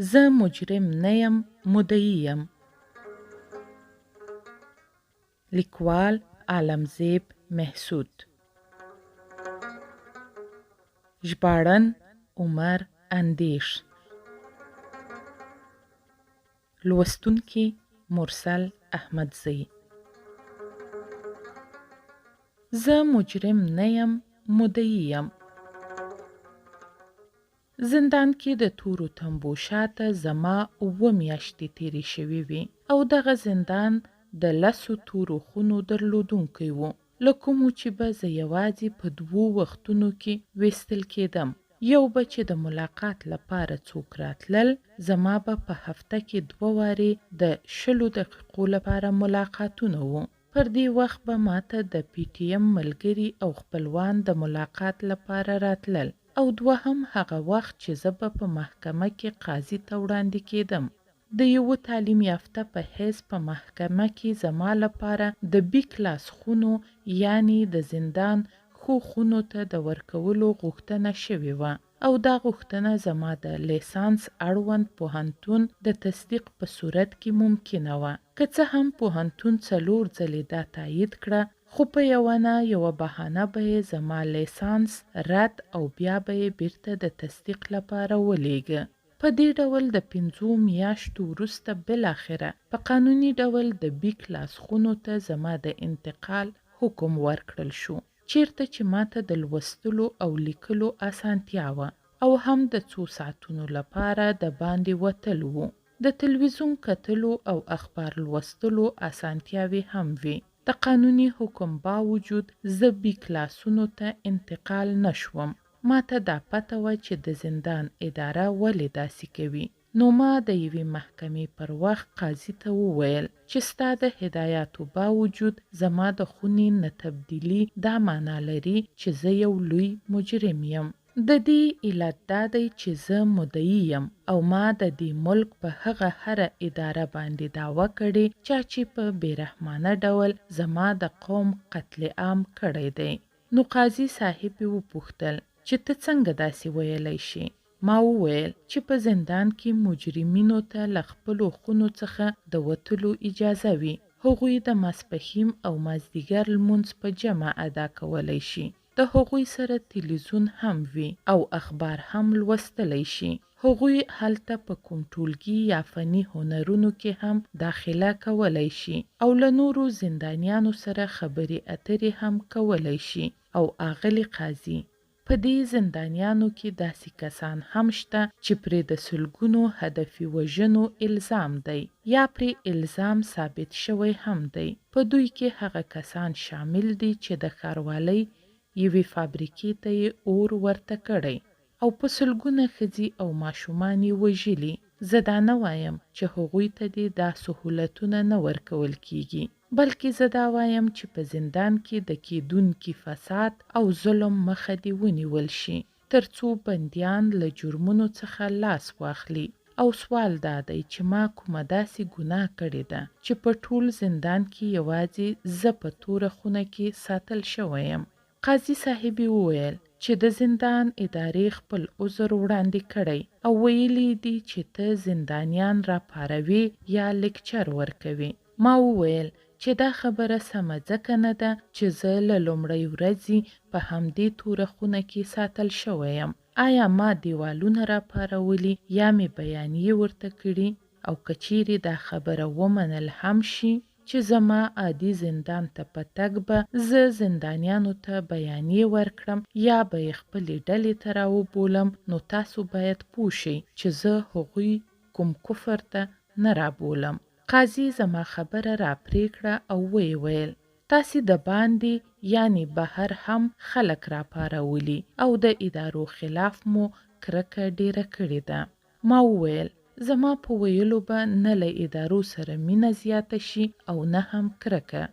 زه مجرم نه یم، مدعي یم. لیکوال عالمزیب محسود، ژباړن عمر اندیش، لوستونکي مرسل احمدزی. زه مجرم نه یم، مدعي یم. زندان کې د تورو تمبو شاته زما اووه میاشتې تېرې شوې وې او دغه زندان د لسو تورو خونو درلودونکی و، له کومو چې به زه یوازې په دوو وختونو کې ویستل کېدم، یو به چې د ملاقات لپاره څوک راتلل، زما به په هفته کې دوه وارې د شلو دقیقو لپاره ملاقاتونه وو. پر دې وخت به ماته د پي ټي ایم ملګري او خپلوان د ملاقات لپاره راتلل او دوهم هغه وخت چې زه به په محکمه کې قاضي ته وړاندې کېدم. د یوه تعلیم یافته په حیث په محکمه کې زما لپاره د بي کلاس خونو یعنې د زندان ښو خونو ته د ورکولو غوښتنه شوې وه او دا غوښتنه زما د لېسانس اړوند پوهنتون د تصدیق په صورت کې ممکنه وه. که څه هم پوهنتون څلور ځلې دا تایید کړه، خو په یوه نه یوه بهانه به یې زما لېسانس رد او بیا به یې بیرته د تصدیق لپاره ولېږه. په دې ډول د پنځو میاشتو وروسته بالاخره په قانوني ډول د بي کلاس خونو ته زما د انتقال حکم ورکړل شو، چېرته چې ماته د لوستلو او لیکلو اسانتیا وه او هم د څو ساعتونو لپاره د باندې وتل وو. د تلویزیون کتلو او اخبار لوستلو اسانتیاوې هم وې. د قانوني حکم باوجود زه بي کلاسونو ته انتقال نه شوم. ماته دا پته وه چې د زندان اداره ولې داسې کوي، نو ما د یوې محکمې پر وخت قاضي ته وویل چې ستا د هدایاتو باوجود زما د خونې نه تبدیلي دا معنا لري چې زه یو لوی مجرم یم. د دې علت دا دی چې زه مدعي یم او ما د دې ملک په هغه هره اداره باندې دعوه کړې چا چې په بې رحمانه ډول زما د قوم قتل عام کړی دی. نو قاضي صاحبې وپوښتل چې ته څنګه داسې ویلی شې؟ ما وویل چې په زندان کې مجرمینو ته له خپلو خونو څخه د وتلو اجازه وي، هغوی د ماسپښیم او مازدیګر لمونځ په جمع ادا کولی شي، د هغوی سره تلویزیون هم وي او اخبار هم لوستلی شي، هغوی هلته په کوم ټولګي یا فني هنرونو کې هم داخله کولی شي او له نورو زندانیانو سره خبرې اترې هم کولی شي او آغلې قاضي! په دې زندانیانو کې داسې کسان هم شته چې پرې د سلګونو هدفي وژنو الزام دی یا پرې الزام ثابت شوی هم دی، په دوی کې هغه کسان شامل دي چې د ښاروالۍ یوې فابریکې ته یې اور ورته کړی او په سلګونه ښځې او ماشومان یې وژلي، زه دا نه وایم چې هغوی ته دې دا سهولتونه نه ورکول کیږي. بلکې زه دا وایم چې په زندان کې د کېدونکي فساد او ظلم مخه دې ونیول شي، تر څو بندیان له جرمونو څخه لاس واخلي او سوال دا دی چې ما کومه داسې ګناه کړې ده چې په ټول زندان کې یوازې زه په توره خونه کې ساتل شوی یم؟ قاضي صاحبې وویل چې د زندان ادارې خپل عذر وړاندې کړی او ویلي یې دي چې ته زندانیان راپاروې یا لیکچر ورکوې. ما وویل چې دا خبره سمه ځکه نه ده چې زه له لومړۍ ورځې په همدې توره خونه کې ساتل شوی یم. آیا ما دیوالونه راپارولي یا مې بیانیې ورته کړي؟ او که چیرې دا خبره ومنل هم شي چې زما عادي زندان ته په تګ به زه زندانیانو ته بیانیې ورکړم یا به یې خپلې ډلې ته راوبولم نو تاسو باید پوه شئ چې زه هغوی کوم کفر ته نه رابولم. قاضي زما خبره را پرې کړه او ویې ویل، تاسې د باندې یعنې بهر هم خلک راپارولي او د ادارو خلاف مو کرکه ډېره کړې ده. ما وویل، زما په ویلو به نه له ادارو سره مینه زیاته شي او نه هم کرکه.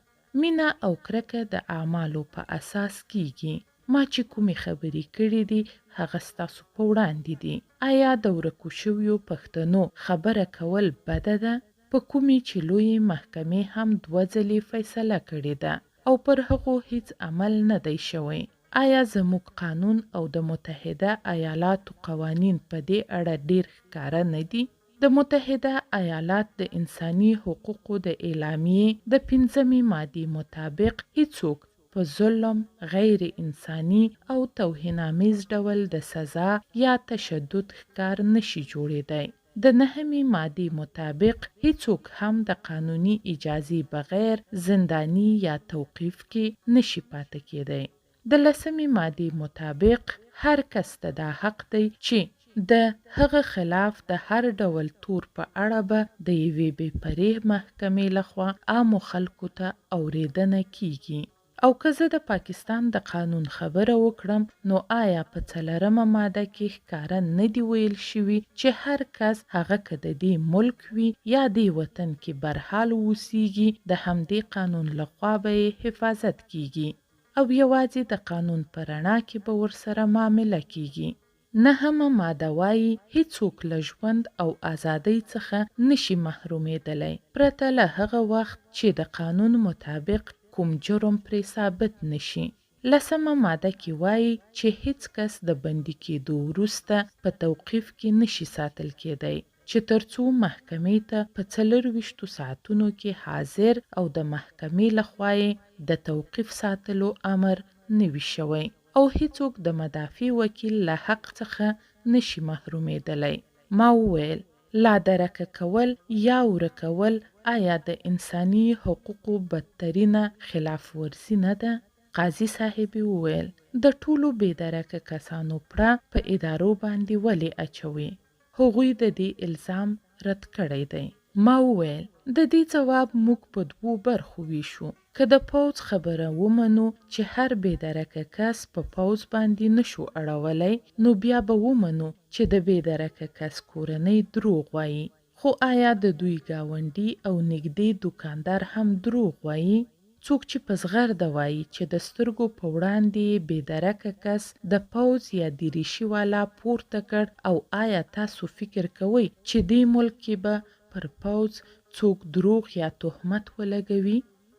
مینه او کرکه د اعمالو په اساس کیږي. ما چې کومې خبرې کړې دي هغه ستاسو په وړاندې دي. ایا د ورکو شویو پښتنو خبره کول بده ده؟ په کومې چې لویې محکمې هم دوه ځلې فیصله کړې ده او پر هغو هیڅ عمل نه دی شوی. ایا زموږ قانون او د متحده ایالاتو قوانین په دې اړه ډېر ښکاره نه دي؟ د متحده ایالات د انساني حقوقو د اعلامیې د پنځمې مادې مطابق هیڅوک په ظلم، غیر انساني او توهین آمیز ډول د سزا یا تشدد ښکار نه شي جوړیدای. د نهمې مادې مطابق هیڅوک هم د قانوني اجازې بغیر زنداني یا توقیف کې نه شي پاته کیدای. د لسمې مادې مطابق هر کس ته دا حق دی چې د هغه خلاف د هر ډول تور په اړه به د یوې بې پرې محکمې لخوا عامو خلکو ته اوریدنه کیږي. او که زه د پاکستان د قانون خبره وکړم نو آیا په څلرمه ماده کې ښکاره نه دي ویل شوي چې هر کس هغه که د دې ملک وي یا دې وطن کې برحال اوسیږي د همدې قانون لخوا به یې حفاظت کیږي او یواځې د قانون په رڼا کې به ورسره معامله کیږي. نهمه ماده وايي، هیڅوک له ژوند او ازادۍ څخه نه شي محرومېدلی، پرته له هغه وخت چې د قانون مطابق کوم جرم پرې ثابت نه شي. لسمه ماده کې وايي چې هیڅ کس د بندي کېدو وروسته په توقیف کې نه شي ساتل کېدی، چې تر څو محکمې ته په څلورویشتو ساعتونو کې حاضر او د محکمې له خوا یې د توقیف ساتلو امر نه وي شوی. او هیڅوک د مدافع وکیل له حق څخه نه شي محرومېدلی. ما وویل، لادرکه کول یا ورکول ایا د انساني حقوقو بدترینه خلاف ورزي نه ده؟ قاضي صاحبې وویل، د ټولو بې درکه کسانو پړه په ادارو باندې ولې اچوې؟ هغوی د دې الزام رد کړی دی. ما وویل، د دې ځواب موږ په دوو برخو ویشو. که د پوځ خبره ومنو چې هر بې درکه کس په پوځ باندې نه شو اړولی، نو بیا به ومنو چې د بې درکه کس کورنۍ دروغ وايي. خو ایا د دوی ګاونډي او نږدې دوکاندار هم دروغ وايي؟ څوک چې په زغرده وايي چې د سترګو په وړاندې یې بې درکه کس د پوځ یا دریشي والا پورته کړ او آیا تاسو فکر کوئ چې دې ملک کې به پر پوځ څوک دروغ یا تهمت ولګوي؟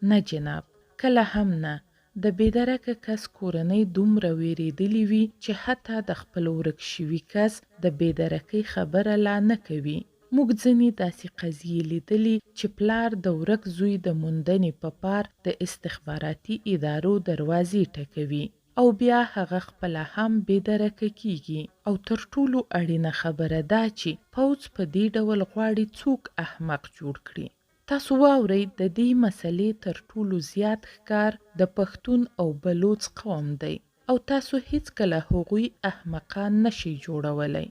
نه جناب، کله هم نه، د بې درکه کس کورنۍ دومره وېرېدلي وي چې حتی د خپل ورک شوي کس د بې درکۍ خبره لا نه کوي. موږ ځنې داسې قضیې لیدلي چې پلار د ورک زوی د موندنې په پار د استخباراتي ادارو دروازې ټکوي او بیا هغه خپله هم بې درکه کېږي. او تر ټولو اړینه خبره دا چې پوځ په دې ډول غواړي څوک احمق جوړ کړي؟ تاسو واورئ د دې مسئلې تر ټولو زیات ښکار د پښتون او بلوڅ قوم دی او تاسو هیڅکله هغوی احمقان نه شئ جوړولی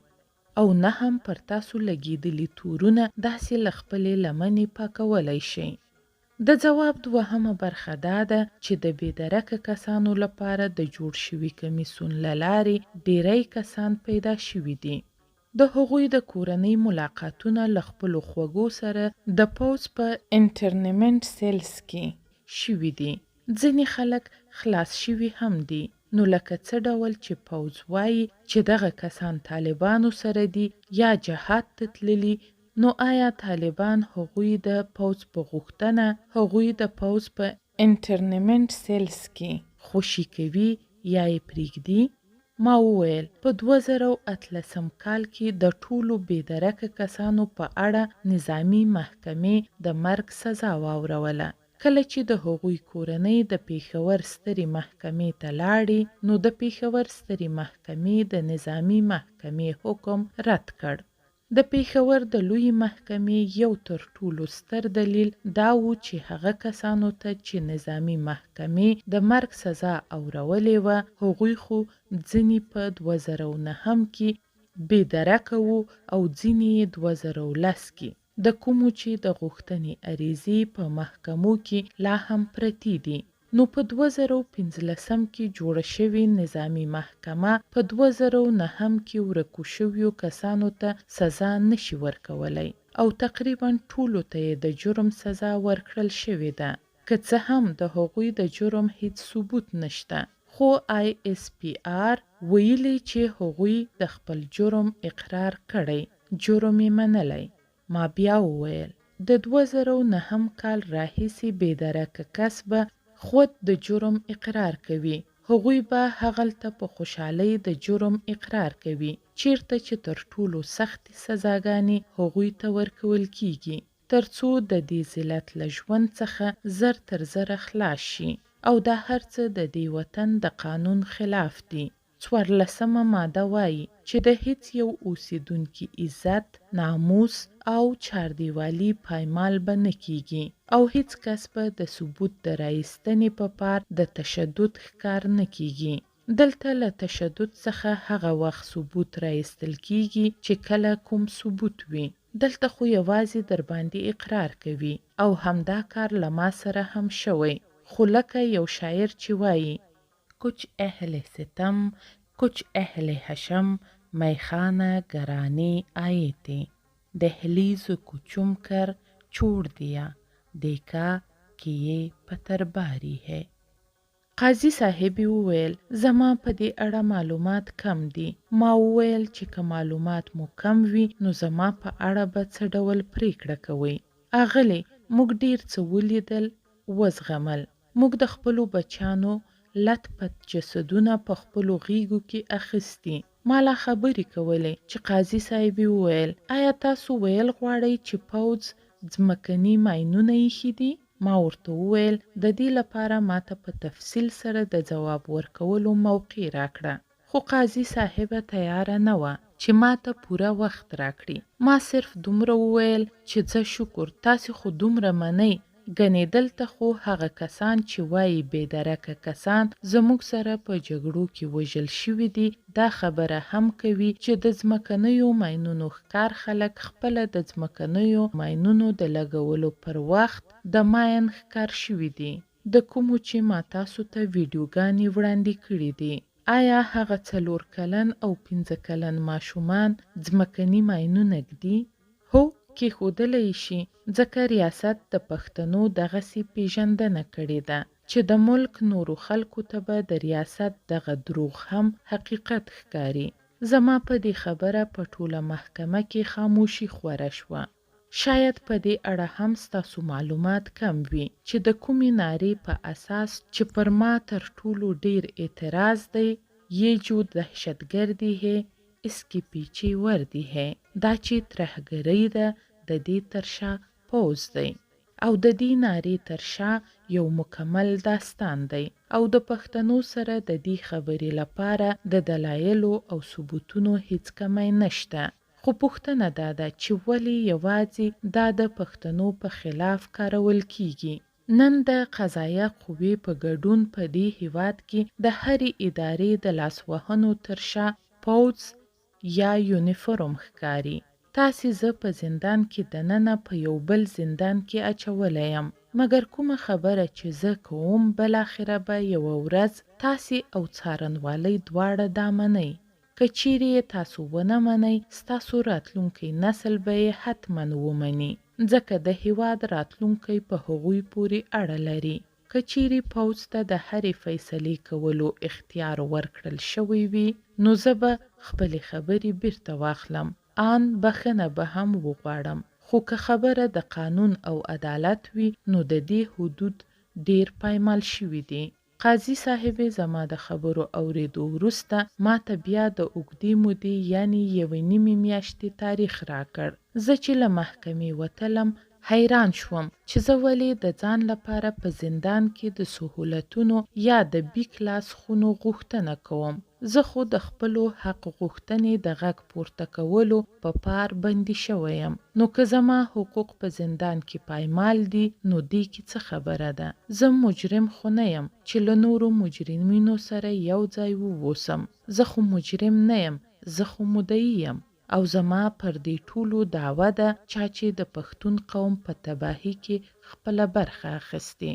او نه هم پر تاسو لګیدلي تورونه داسې له خپلې لمنې پاکولی شئ. د ځواب دوهمه برخه دا ده چې د بې درکه کسانو لپاره د جوړ شوي کمیسیون له لارې ډیری کسان پیدا شوي دي. د هغوی د کورنۍ ملاقاتونه له خپلو خوږو سره د پوځ په انټرنیمنټ سیلز کې شوي دي. ځینې خلک خلاص شوي هم دي. نو لکه څه ډول چې پوځ وايي چې دغه کسان طالبانو سره دي یا جهاد ته تللي نو آیا طالبان هغوی د پوځ په غوښتنه هغوی د پوځ په انټرنیمنټ سیلز کې خوشي کوي یا یې پریږدي؟ ما وویل، په 2018 کال کې د ټولو بې درکه کسانو په اړه نظامي محکمې د مرګ سزا واوروله. کله چې د هغوی کورنۍ د پېښور سترې محکمې ته لاړې، نو د پېښور سترې محکمې د نظامي محکمې حکم رد کړ. د پېښور د لویې محکمې یو تر ټولو ستر دلیل دا و چې هغه کسانو ته چې نظامي محکمې د مرګ سزا اورولې وه، هغوی خو ځینې په 2009 کې بې درکه وو او ځینې یې 2010 کې، د کومو چې د غوښتنې عریضې په محکمو کې لا هم پرتې دي. نو په 2015 کې جوړه شوې نظامي محکمه په 2009 کې ورکو شویو کسانو ته سزا نه شي ورکولی او تقریبا ټولو ته یې د جرم سزا ورکړل شوې ده، که څه هم د هغوی د جرم هیڅ ثبوت نشته، خو آی ایس پي آر ویلي چې هغوی د خپل جرم اقرار کړی، جرم یې منلی. ما بیا وویل، د 2009 کال راهیسې بې درکه کس به خود د جرم اقرار کوي، هغوی به هغلته په خوشحالۍ د جرم اقرار کوي، چېرته چې تر ټولو سختې سزاګانې هغوی ته ورکول کېږي، تر څو د دې ذلت له ژوند څخه زر تر زره خلاص شي. او دا هر څه د دې وطن د قانون خلاف دي. څوارلسمه ماده وايي چې د هیڅ یو اوسیدونکي عزت، ناموس او چاردیوالي پایمال به نه کیږي او هیڅ کس به د ثبوت د راایستنې په پار د تشدد ښکار نه کیږي. دلته له تشدد څخه هغه وخت ثبوت راایستل کیږي چې کله کوم ثبوت وي. دلته خو یوازې درباندې اقرار کوي او همدا کار له ما سره هم شوی خو لکه یو شاعر چې وايي. کچھ اهل ستم کچھ اهل حشم میخانه ګرانې آئې تھې دهلیز کو چوم کر چوړ دیا دیکھا که یې پترباري هې. قاضي صاحبې وویل، زما په دې اړه معلومات کم دي. ما وویل چې که معلومات مو کم وي نو زما په اړه به څه ډول پرېکړه کوئ؟ اغلې، موږ ډېر څه ولیدل، وزغمل. موږ د خپلو بچیانو لت پت جسدونه په خپلو غېږو کې اخیستي. ما لا خبرې کولې چې قاضي صاحبې وویل، ایا تاسو ویل غواړئ چې پوځ ځمکني ماینونه ایښي دي؟ ما ورته وویل، د دې لپاره ماته په تفصیل سره د ځواب ورکولو موقع راکړه. خو قاضي صاحبه تیاره نه وه چې ماته پوره وخت راکړي. ما صرف دومره وویل چې ځه شکر تاسې خو دومره منئ ګنې دلته خو هغه کسان چې وايي بې درکه کسان زموږ سره په جګړو کې وژل شوي دي دا خبره هم کوي چې د ځمکنیو ماینونو ښکار خلک خپله د ځمکنیو ماینونو د لګولو پر وخت د ماین ښکار شوي دي. د کومو چې ما تاسو ته ویډیوګانې وړاندې کړي دي. ایا هغه څلور کلن او پنځه کلن ماشومان ځمکني ماینونه ږدي؟ هو کېښودلی یې شي ځکه ریاست د پښتنو دغسې پېژندنه کړې ده چې د ملک نورو خلکو ته به د ریاست دغه دروغ هم حقیقت ښکاري. زما په دې خبره په ټوله محکمه کې خاموشي خوره شوه. شاید په دې اړه هم ستاسو معلومات کم وي چې د کومې نارې په اساس چې پر ما تر ټولو ډېر اعتراض دی، یې جو دهشتګردي هې، اس کې پیچې وردي هې، دا چې ترهګرۍ ده د دې تر شا پوځ دی او د دې نارې تر شا یو مکمل داستان دی او د پښتنو سره د دې خبرې لپاره د دلایلو او ثبوتونو هیڅ کمی نشته. خو پوښتنه دا ده چې ولې یواځې دا د پښتنو په خلاف کارول کیږي؟ نن د قضایه قوې په ګډون په دې هیواد کې د هرې ادارې د لاسوهنو تر شا پوځ یا یونیفورم ښکاري. تاسې زه په زندان کې دننه په یو بل زندان کې اچولی یم، مګر کومه خبره چې زه کوم بالاخره به یوه ورځ تاسې او څارنوالۍ دواړه دا منئ. که چیرې یې تاسو ونه منئ، ستاسو راتلونکی نسل به یې حتما ومني، ځکه د هیواد راتلونکی په هغوی پورې اړه لري. که چیرې پوځ ته د هرې فیصلې کولو اختیار ورکړل شوی وي، نو زه به خپلې خبرې بیرته واخلم، آن بښنه به هم وغواړم، خو که خبره د قانون او عدالت وي، نو د دې حدود ډیر پایمال شوي دي. قاضي صاحبې زما د خبرو اورېدو وروسته ماته بیا د اوږدې مودې یعنې یوې نیمې میاشتې تاریخ راکړ. زه چې له محکمې وتلم حیران شوم چې زه ولې د ځان لپاره په زندان کې د سهولتونو یا د بي کلاس خونو غوښتنه کوم؟ زه خو د خپلو حق غوښتنې د غږ پورته کولو په پار بندي شوی یم، نو که زما حقوق په زندان کې پایمال دي نو دې کې څه خبره ده؟ زه مجرم خو نه یم چې له نورو مجرمینو سره یو ځای ووسم، زه خو مجرم نه یم، زه خو مدعي یم او زما پر دې ټولو دعوه ده چا چې د پښتون قوم په تباهي کې خپله برخه اخیستې.